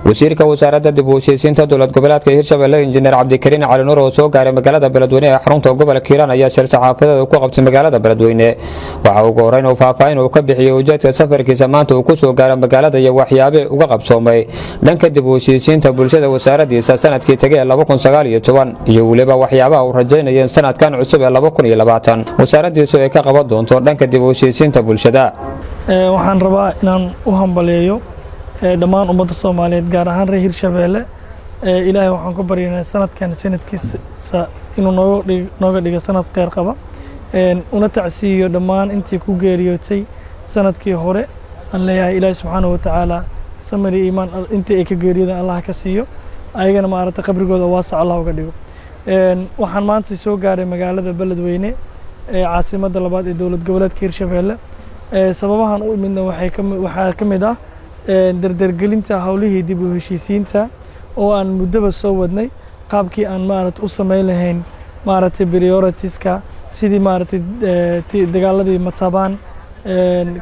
Wasiirka wasaaradda dib u heshiisiinta dowlad goboleedka Hirshabelle, Injineer Cabdikariin Cali Nuur, oo soo gaaray magaalada Beledweyne ee xarunta gobolka Hiiraan, ayaa shir saxaafadeed ku qabtay magaalada Beledweyne. Waxa ugu horeyn uu faahfaahin uu ka bixiyey ujeedka safarkiisa maanta uu ku soo gaaray magaalada iyo waxyaabihii uga qabsoomay dhanka dib u heshiisiinta bulshada wasaaradiisa sanadkii tegay ee 2019, iyo weliba waxyaabaha uu rajaynaya in sanadkan cusub ee 2020 wasaaradiisu ay ka qaban doonto dhanka dib u heshiisiinta bulshada. Waxaan rabaa inaan u hambaliyeeyo dhammaan ummadda Soomaaliyeed, gaar ahaan reer Hirshabeelle. Ilaahay waxaan ku baryaynaa sanadkan sanadkiisa inuu nooga dhigo sanad kheyr qaba, una tacsiiyo dhammaan intii ku geeriyootay sanadkii hore. Aan leeyahay Ilaahay subxaanahu watacaala samari iimaan intii ay ka geeriyoodeen Allah ka siiyo, ayagana maaragtay qabrigooda waasac Allah uga dhigo. Waxaan maanta soo gaaray magaalada Beledweyne ee caasimadda labaad ee dowlad goboleedka Hirshabeelle. Sababahan u imidna waxaa ka mid ah dardargelinta howlihii dib u heshiisiinta oo aan muddaba soo wadnay, qaabkii aan maaragtay u samayn lahayn maaragtay prioritiska, sidii maaragtay dagaaladii Matabaan,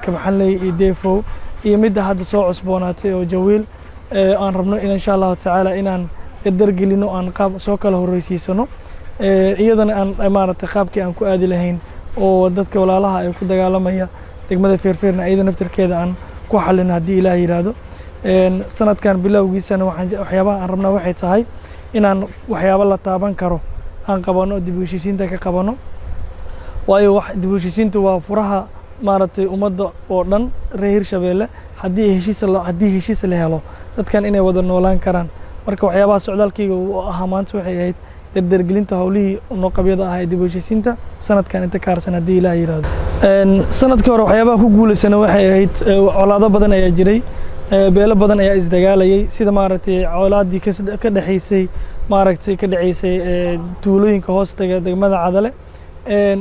Kabxanley iyo Defow, iyo midda hadda soo cusboonaatay oo Jawiil, aan rabno in insha Allahu tacaala inaan dardargelino, aan qaab soo kala horreysiisano, iyadana aan maaragtay qaabkii aan ku aadi lahayn oo dadka walaalaha ay ku dagaalamaya degmada Feerfeerna iyada naftirkeeda aan ku xalino, haddii Ilaah yidhaahdo. Sanadkan bilowgiisana waxyaabaha aan rabnaa waxay tahay inaan waxyaabo la taaban karo aan qabano, dib u heshiisiinta ka qabano, waayo wax dib u heshiisiintu waa furaha maaragtay ummadda oo dhan reer Hirshabeelle. Haddii heshiis la helo, dadkan inay wada noolaan karaan. Marka waxyaabaha socdaalkayga uu ahaa maanta waxay ahayd dardargelinta howlihii noqabyada ah ee dib u heshiisiinta sanadkan inta ka harsan, haddii Ilaah yidhaahdo. Sanadkii hore waxyaabaha ku guulaysana waxay ahayd colaado badan ayaa jiray, beelo badan ayaa isdagaalayay, sida maaragtay colaadii ka dhexaysay maaragtay ka dhaceysay tuulooyinka hoos taga degmada Cadale.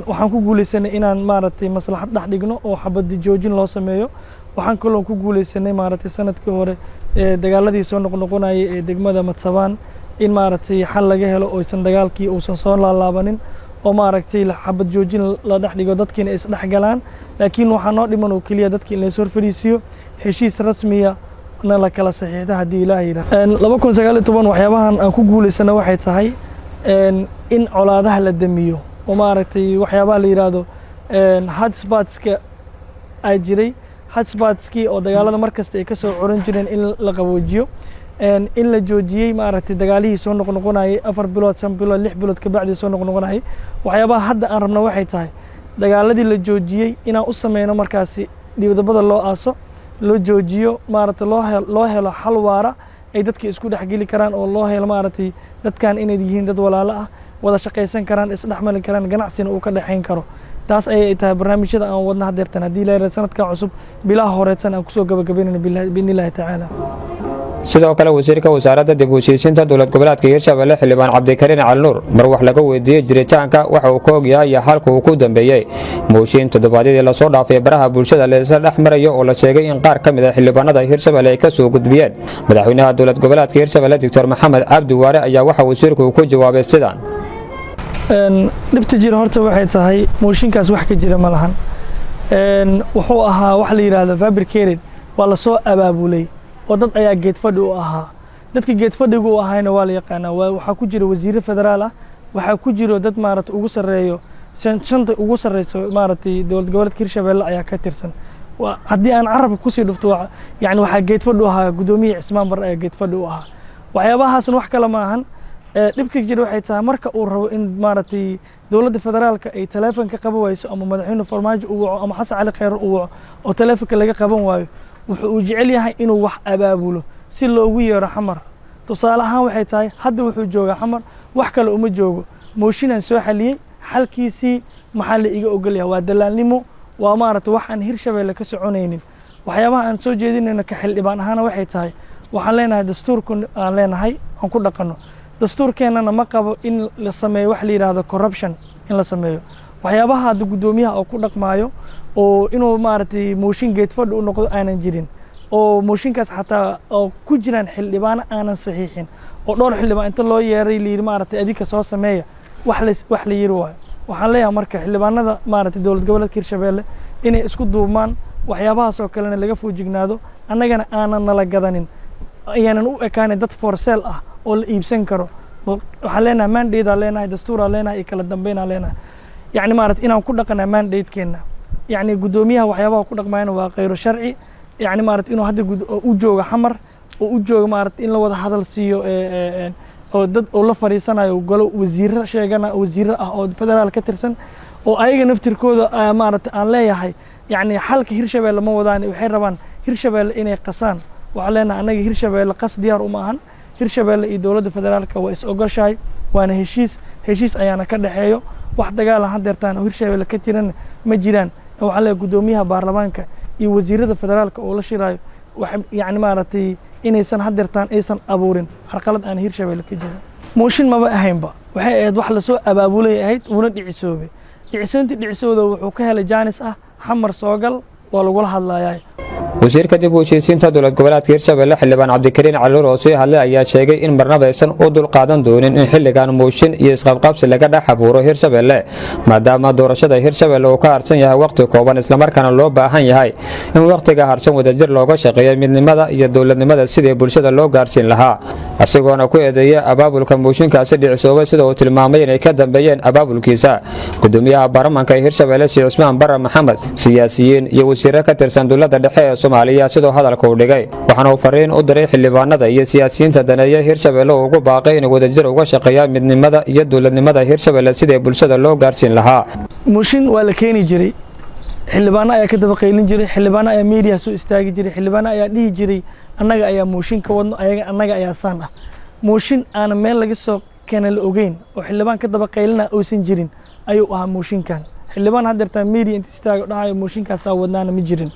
Waxaan ku guuleysanay inaan maaragtay maslaxad dhex dhigno oo xabadi joojin loo sameeyo. Waxaan kaloo ku guuleysanay maaragtay sanadkii hore dagaaladii soo noqnoqonayay ee degmada Matabaan in maaragtay xal laga helo, oysan dagaalkii uusan soo laalaabanin, oo maaragtay xabad joojin la dhex dhigo, dadkiina ay isdhex galaan. Laakiin waxaa noo dhiman oo keliya dadkii in lays hor fadhiisiyo, heshiis rasmiya na la kala saxiixda, haddii Ilaah yidhaah. 2019 waxyaabahan aan ku guuleysana waxay tahay in colaadaha la damiyo, oo maaragtay waxyaabaha la yidhaahdo hotspotska ay jiray, hotspotskii oo dagaalada mar kasta ay ka soo coran jireen, in la qaboojiyo, in la joojiyey maaragtay dagaalihii soo noqnoqonayay 4 bilood, 5 bilood, 6 bilood kabacdii soo noqnoqonayay. Waxyaabaha hadda aan rabno waxay tahay dagaaladii la joojiyey inaan u sameyno markaasi dhibdabada loo aaso, loo joojiyo, maaragtay loo helo xal waara ay dadka isku dhexgeli karaan, oo loo helo maaragtay dadkan inay yihiin dad walaalo ah, wada shaqaysan karaan, isdhexmali karaan, ganacsina uu ka dhexayn karo. Taas ayay tahay barnaamijyada aan wadna hadeertan, haddii Ilahay sanadkan cusub bilaha horeedsan aan kusoo gabagabaynayno biidni Illahi tacaala. Sidoo kale, wasiirka wasaaradda dib u heshiisiinta dowlad goboleedka Hirshabelle, Xildhibaan Cabdikariin Cali Nuur, mar wax laga weydiiyey jiritaanka waxa uu ka ogyahay iyo xalka uu ku dambeeyey mooshiin toddobaadyadii lasoo dhaafay baraha bulshada laisla dhex marayo, oo la sheegay in qaar ka mid a xildhibaanada Hirshabelle ay ka soo gudbiyeen madaxweynaha dowlad goboleedka Hirshabelle, Doctor Maxamed Cabdi Waare, ayaa waxa wasiirku uu ku jawaabay sidaan. Dhibta jira horta waxay tahay mooshinkaas wax ka jira ma lahan. Wuxuu ahaa waxa la yidhaahda fabricated, waa lasoo abaabulay oo dad ayaa geed fadhi u ahaa. Dadka geed fadhiga u ahayna waa la yaqaanaa. Waxaa ku jira wasiiro federaal ah, waxaa ku jiro dad maaragtay ugu sarreeyo shanta ugu sarreyso maaragtay dowlad goboleedka Hirshabelle ayaa ka tirsan. Haddii aan carabka kusii dhufto, yani waxaa geed fadhi u ahaa guddoomiye Cismaan Bar ayaa geed fadhi u ahaa. Waxyaabahaasna wax kale ma ahan. Dhibka jira waxay tahay marka uu rabo in maaragtay dowladda federaalka ay taleefon ka qaban wayso, ama madaxweyne Farmaajo uu waco, ama Xasan Cali Kheyre uu waco, oo taleefonka laga qaban waayo, wuxuu uu jecel yahay inuu wax abaabulo si loogu yeero Xamar. Tusaale ahaan waxay tahay hadda wuxuu joogaa Xamar, wax kale uma joogo. Mooshinaan soo xaliyey, xalkiisii maxaa la iga ogol yahay? Waa dalaalnimo, waa maaragtay wax aan Hirshabelle ka soconaynin. Waxyaabaha aan soo jeedinayno ka xildhibaan ahaana waxay tahay, waxaan leenahay dastuurku aan leenahay aan ku dhaqanno. Dastuurkeennana ma qabo in la sameeyo wax la yidhaahdo corruption in la sameeyo. Waxyaabaha hadda guddoomiyaha oo ku dhaqmaayo oo inuu maaragtay mooshin geed fadhi u noqdo aanan jirin, oo mooshinkaas xataa oo ku jiraan xildhibaano aanan saxiixin, oo dhowr xildhibaan inta loo yeeray la yidhi maaragtay adinka soo sameeya, wax la yiri waayo. Waxaan leeyahay marka xildhibaanada maaragtay dowlad goboleedka Hirshabelle inay isku duubmaan, waxyaabahaas oo kalena laga foojignaado, annagana aanan nala gadanin. Ayaanan u ekaanin dad for sale ah oo la iibsan karo. Waxaan leenahay mandate aan leenahay, dastuuraan leenahay iyo kala dambeynaan leenahay, yacni maarata inaan ku dhaqanaa mandate-keena. Yacni guddoomiyaha waxyaabaha ku dhaqmayana waa khayro sharci. Yacni maarata inuu hadda u joogo Xamar oo u joogo maarata in la wada hadal siiyo oo dad oo la fadhiisanayo golo wasiirro sheegana, wasiirro ah oo federaal ka tirsan, oo ayaga naftirkooda maarata aan leeyahay, yacni xalka Hirshabeelle ma wadaan, waxay rabaan Hirshabeelle inay qasaan. Waxaan leenahay annaga Hirshabeelle qas diyaar uma ahan. Hirshabeelle iyo dowladda federaalka waa is ogoshahay, waana heshiis, heshiis ayaana ka dhexeeyo. Wax dagaala hadeertaan oo Hirshabeelle ka jiran ma jiraan. Waxaan leeyahay guddoomiyaha baarlamaanka iyo wasiirada federaalka oo la shiraayo, yacni maaragtay inaysan hadeertaan aysan abuurin carqalad aan Hirshabeelle ka jirin. Mooshin maba ahaynba, waxay ahayd wax lasoo abaabulay ahayd, wuuna dhicisoobay. Dhicisoontii dhicisooda wuxuu ka helay jaanis ah Xamar soogal waa lagula hadlayaa. Wasiirka dib u heshiisiinta dowlad goboleedka Hirshabelle, Xildhibaan Cabdikariin Calinuur oo sii hadlay, ayaa sheegay in marnaba aysan u dulqaadan doonin in xilligan mooshin iyo isqabqabsi laga dhex abuuro Hirshabelle, maadaama doorashada Hirshabelle uu ka harsan yahay wakhti kooban, islamarkaana loo baahan yahay in wakhtiga harsan wadajir looga shaqeeyo midnimada iyo dowladnimada sidii bulshada loo gaarsiin lahaa, isagoona ku eedeeya abaabulka mooshinkaasi dhicisoobay, sida uu tilmaamay, inay ka dambeeyeen abaabulkiisa gudoomiyaha baarlamaanka ee Hirshabelle, Sheekh Cusmaan Barre Maxamed, siyaasiyiin iyo wasiiro ka tirsan dowladda dhexe ee Soomaaliya, sidoo hadalka uu dhigay. Waxaana uu fariin u diray xildhibaanada iyo siyaasiyiinta daneeya Hirshabelle oo ugu baaqay inay wadajir uga shaqeeyaan midnimada iyo dowladnimada Hirshabelle sidii bulshada loo gaarsiin lahaa. Mooshin waa la keeni jiray, xildhibaano ayaa ka daba qaylin jiray, xildhibaano ayaa media soo istaagi jiray, xildhibaano ayaa dhihi jiray annaga ayaa mooshin ka wadno, ayaga annaga ayaa saan ah. Mooshin aanan meel laga soo keena la ogeyn oo xildhibaan ka daba qaylina uusan jirin ayuu ahaa mooshinkan. Xildhibaan haddeertaa media inta istaago dhahayo mooshinkaasaa wadnaana ma jirin.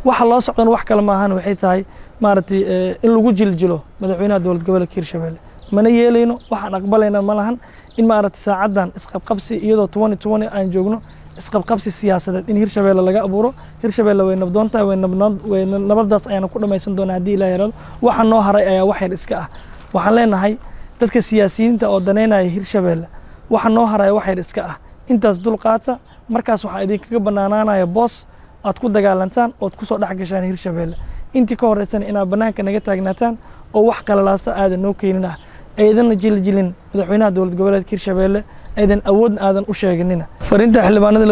Waxa loo socdana wax kale maahan, waxay tahay maaragtay in lagu jiljilo madaxweynaha dowlad goboleedka Hirshabelle. Mana yeelayno, waxaan aqbalayna ma lahan in maaragtay saacaddan isqabqabsi, iyadoo 2020 aan joogno, isqabqabsi siyaasadeed in Hirshabelle laga abuuro. Hirshabelle way nabdoon tahay, way nabadaas ayaana ku dhamaysan doonaa haddii Ilaah yaraado. Waxa noo haray ayaa wax yar iska ah. Waxaan leenahay dadka siyaasiyiinta oo daneynaya Hirshabelle, waxa noo haraya wax yar iska ah, intaas dul qaata. Markaas waxaa idinkaga banaanaanaya boos aad ku dagaalantaan ood kusoo dhex gashaan Hirshabelle. Intii ka horeysana inaad bannaanka naga taagnaataan oo wax qalalaasta aadan noo keenin ah, aydanna jiljilin madaxweynaha dowlad goboleedka Hirshabelle, aydan awoodna aadan u sheeganina. Fariinta xildhibaanada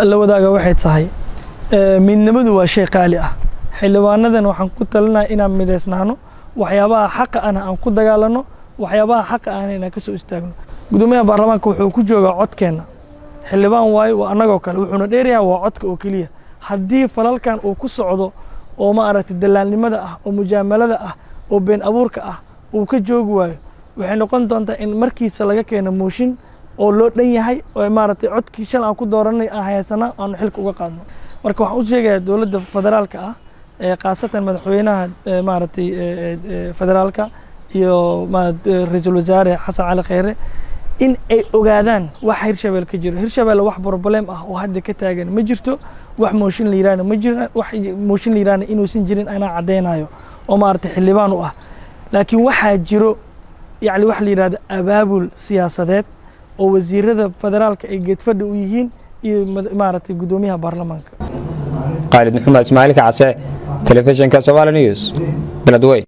la wadaaga waxay tahay, midnimadu waa shay qaali ah. Xildhibaanadan waxaan ku talinayaa inaan mideysnaano, waxyaabaha xaqa ahna aan ku dagaalano, waxyaabaha xaqa ahna inaan kasoo istaagno. Guddoomiyaha baarlamaanka wuxuu ku joogaa codkeenna. Xildhibaan waayo, waa annagoo kale, wuxuuna dheeryahay waa codka oo keliya. Haddii falalkan uu ku socdo oo ma aragtay dalaalnimada ah oo mujaamalada ah oo been abuurka ah uu ka joogi waayo, waxay noqon doontaa in markiisa laga keeno mooshin oo loo dhan yahay oo maaragtay codkii shal aan ku dooranay aan haysana aanu xilka uga qaadno. Marka waxaan u sheegayaa dowladda federaalka ah ee khaasatan madaxweynaha maaragtay federaalka iyo ra-iisul wasaare Xasan Cali Kheyre in ay ogaadaan waxa Hirshabelle ka jiro. Hirshabelle wax problem ah oo hadda ka taagan ma jirto. Wax mooshin la yiraahdo ma jiraan, wax mooshin la yiraahdo inuusan jirin anaa caddeynayo oo maaragtay xildhibaan u ah. Laakiin waxaa jiro yacni wax la yidhahdo abaabul siyaasadeed oo wasiirada federaalka ay geedfadhi u yihiin iyo maaragtay guddoomiyaha baarlamaanka. Khaalid Maxamed Ismaaciil Kacase, telefishinka Somaali News, Beledweyn.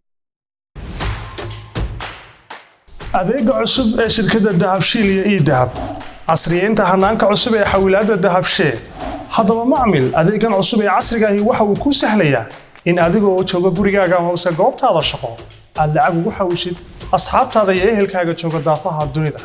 Adeega cusub ee shirkadda Dahabshiil iyo eDahab, casriyeynta hanaanka cusub ee xawilaadda Dahabshee. Haddaba macmil, adeegan cusub ee casriga ahi waxa uu kuu sahlayaa in adigoo jooga gurigaaga amase goobtaada shaqo aad lacag ugu xawishid asxaabtaada iyo ehelkaaga jooga daafaha dunida.